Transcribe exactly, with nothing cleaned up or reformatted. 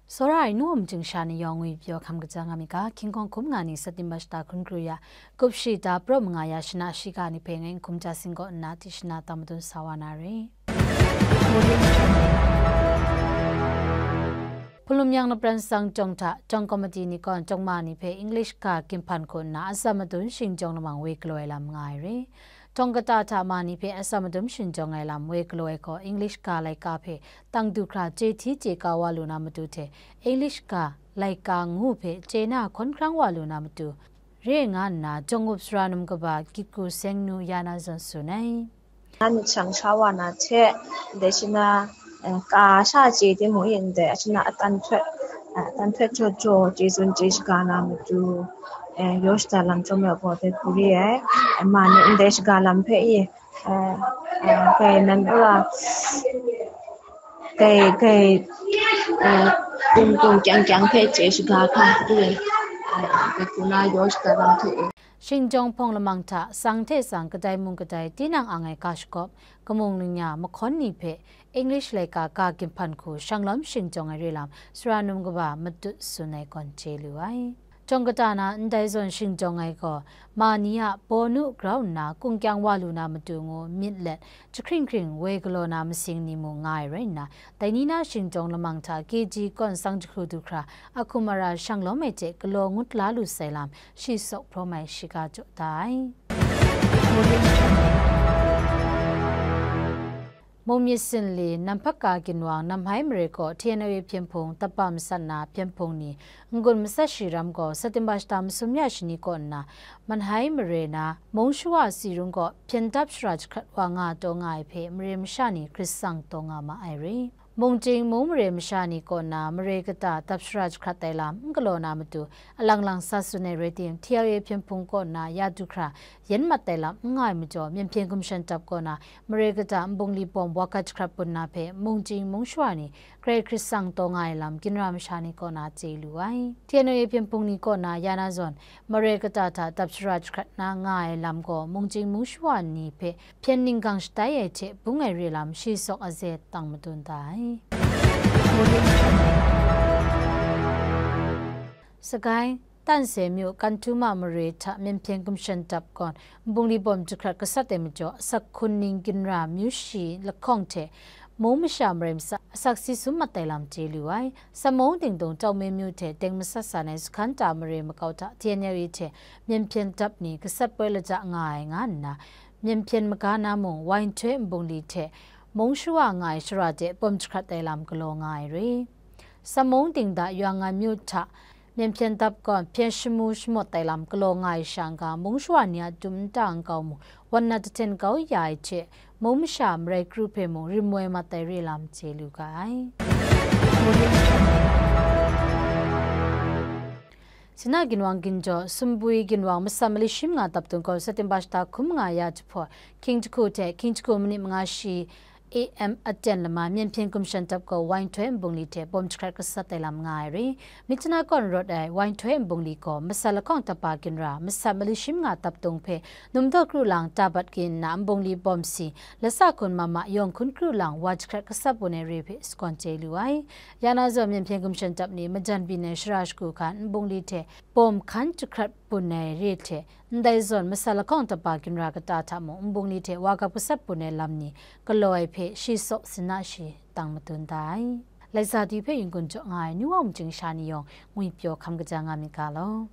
Tsawra ai nu a majing sha ni yawng ngwi pyaw hkam kaja nga mi ga, hkying hkawng hkum nga ni September shata hkun kru ya, kup shi da praw manga ya shana shiga ni hpe ngai n hkum ja sing kaw nna tishana tang madun sa wa na re. Hpulum yang lapran sang jawng hta, jawng komiti ni kawn jawng ma ni hpe English ga ginhpan hku nna atsam madun shingjawng lamang woi galaw ai lam nga ai re. Jawng kata hta ma ni hpe atsam madun shingjawng ai lam woi galaw ai gaw English ga laika hpe tang du hkra chye hti chye ka wa lu na matu hte, English ga laika ngu hpe chye na hkawn hkrang wa lu na matu re nga nna, jawng up sara num kaba Gitku Seng Nu ya na zawn tsun ai. Na myit shang sha wa na hte, ndai shi na, eh, ka sha chye timung e ndai, a shi na atan hpret, eh, atan hpret jaw jaw chye tsun chye shaga na matu, eh, yaw shada lam chyawm ya gaw dai hku re ai, eh, ma ni ndai shaga lam hpe e, eh, eh, kai nan ura, kai, kai, eh, kum kum kyang kyang hpe chye shaga hkam hku re, eh, dai hku na yaw shada lam hte e. Shingjawng hpawng lamang hta, sang hte sang kadai mung kadai tinang ang ai ga shagawp, kamung ning ya mahkawn ni hpe English laika ga ginhpan hku shanglawm shingjawng ai re lam, sara num kaba Matut tsun ai gawn chye lu ai. Jawng kata na ndai zawn shingjawng ai gaw, ma ni a baw nu grau nna kungkyang wa lu na matu ngu myit let, jahkring hkring woi galaw na masing ni mung nga ai rai nna, dai ni na shingjawng lamang hta K G kawn sang jahkru du hkra, a hkum ara shanglawm ai hte galaw ngut la lu sai lam, shi sawk hprawm ai shiga jaw da ai. Mung myit sinli, Namhpaka ginwang Namhai mare kaw T N L A hpyen hpung tapa masat na hpyen hpung ni n-gun matsat shi ram gaw September shata masum ya shani kaw nna, Manhai mare na mung shawa Sirung kaw hpyen dap shara jahkrat wa nga taw nga ai hpe mare masha ni hkrit tsang taw nga ma ai re. Mungchying mung mare masha ni kaw na mare kata dap shara jahkrat ai lam n galaw na matu, alang lang sa tsun ai rai tim, T L A hpyen hpung kaw na ya du hkra yen mat ai lam n nga ai majaw, Myen Hpyen Gumshan Dap kaw na mare kata nbungli bawm wa gat jahkrat bun na hpe, mungchying mung shawa ni grai hkrit tsang taw nga ai lam, ginra masha ni kaw na chye lu ai. T N L A hpyen hpung ni kaw na ya na zawn, mare kata hta dap shara jahkrat na nga ai lam gaw, mungchying mung shawa ni hpe hpyen ninggang shatai ai hte bung ai re lam, shi sawk aze tang madun da ai. Sagai, Tanse myu Kantuma mare hta Myen Hpyen Gumshan Dap kawn nbungli bawm jahkrat gasat ai majaw, asak hkun ning ginra myu shi lahkawng hte mung masha marai masat asak si sum mat ai lam chye lu ai. Samawng dingdung Tawme myu hte teng masat san ai Sukhanta mare makau hta T N L A hte Myen Hpyen Dap ni gasat poi lata nga ai nga nna, Myen Hpyen maga na mung, wai nhtoi nbungli hte mung shawa nga ai shara de bawm jahkrat ai lam galaw nga ai re. Samawng dingda Yawng Ngan myu hta Myen Hpyen Dap kawn hpyen shamu shamawt ai lam galaw nga ai sha n-ga, mung shawa ni a dum nta nkau mung wan na jahten kau ya ai hte, mung masha marai kru hpe mung rim woi mat ai re lam chye lu ga ai. Sina ginwang ginjaw, Sumbwi ginwang masat mali shi manga dap dung gaw, September shata hkum nga ya jahpawt, hkying jahku hte hkying jahku minit manga shi A M aten lama Myen Hpyen Gumshan Dap gaw wai nhtoi nbungli hte bawm jahkrat gasat ai lam nga ai re. Myitkyina kawn rawt ai wai nhtoi nbungli gaw, masat lahkawng tapa ginra, masat mali shi manga dap dung hpe, Numdaw Kru Lang ta bat gin nna nbungli bawm si, lasa hkun mama yawng hkun kru lang wa jahkrat gasat bun ai re hpe sagawn chye lu ai. Ya na zawn, Myen Hpyen Gumshan Dap ni majan byin ai shara shagu hkan nbungli hte bawm hkan jahkrat bun ai re hte, ndai zawn masat lahkawng tapa ginra kata hta mung nbungli hte wa gap gasat bun ai lam ni galaw ai hpe shi sawk sina shi tang madun da ai. Laisa di hpe yin-gun jaw nga ai ni wa maching sha ni yawng ngwi pyaw hkam kaja nga myit ga law.